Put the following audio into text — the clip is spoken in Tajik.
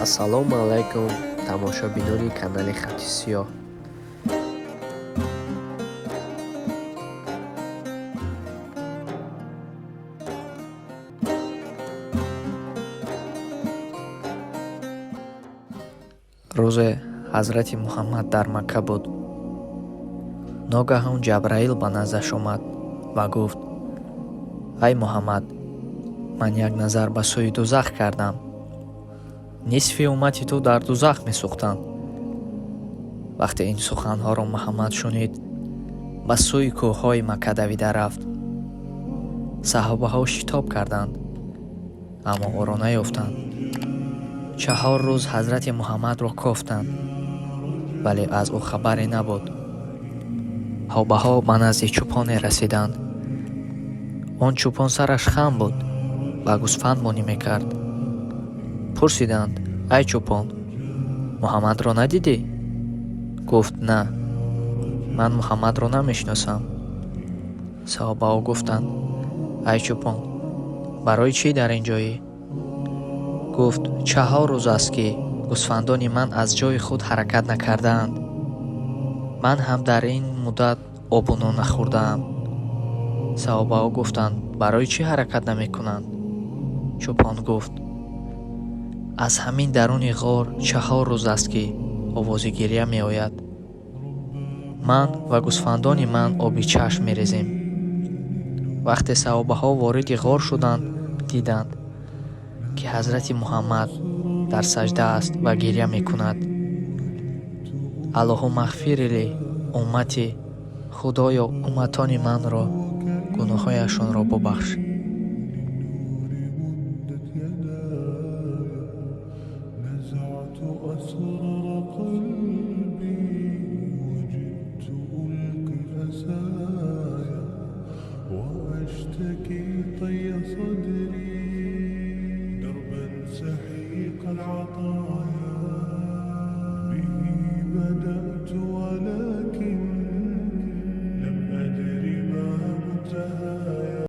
Ассалому алайкум, тамошобинони канали Хати Сиёҳ. Рӯзе ҳазрати Муҳаммад дар Макка буд. Ногаҳон Ҷабраил ба наздаш омад ва гуфт: «Ай Муҳаммад, ман як назар ба сӯи дузах кардам. Нисфи уммати ту дар дузах месӯхтанд.» Вақте ин суханҳоро Муҳаммад шунид, ба сӯи кӯҳҳои Макка давида рафт. Саҳобаҳо шитоб карданд, аммо ӯро наёфтанд. 4 рӯз ҳазрати Муҳаммадро кофтанд, вале аз ӯ хабаре набуд. Саҳобаҳо ба назди чӯпоне расиданд. Он чӯпон сараш хам буд ва гӯсфанд монӣ мекард. Пурсиданд: «Ай чӯпон, Муҳаммадро надидӣ?» Гуфт: «На, ман Муҳаммадро намешиносам.» Саҳобаҳо гуфтанд: «Ай чӯпон, барои чӣ дар ин ҷоӣ?» Гуфт: 4 рӯз аст, ки гӯсфандони ман аз ҷои худ ҳаракат накардаанд. Ман ҳам дар ин муддат обу нон нахӯрдаам. Саҳобаҳо гуфтанд: «Барои чӣ ҳаракат намекунанд?» Чӯпон гуфт: «Аз ҳамин даруни ғор 4 рӯз аст, ки овози гиря меояд. Ман ва гӯсфандони ман оби чашм мерезем.» Вақте саҳобаҳо вориди ғор шуданд, диданд, ки ҳазрати Муҳаммад дар саҷда аст ва гиря мекунад. Аллоҳумма ғфир ли уммати, Худоё, умматони манро гуноҳҳояшонро бубахш. وأشتكي طي صدري دربا سحيق العطايا به بدأت ولا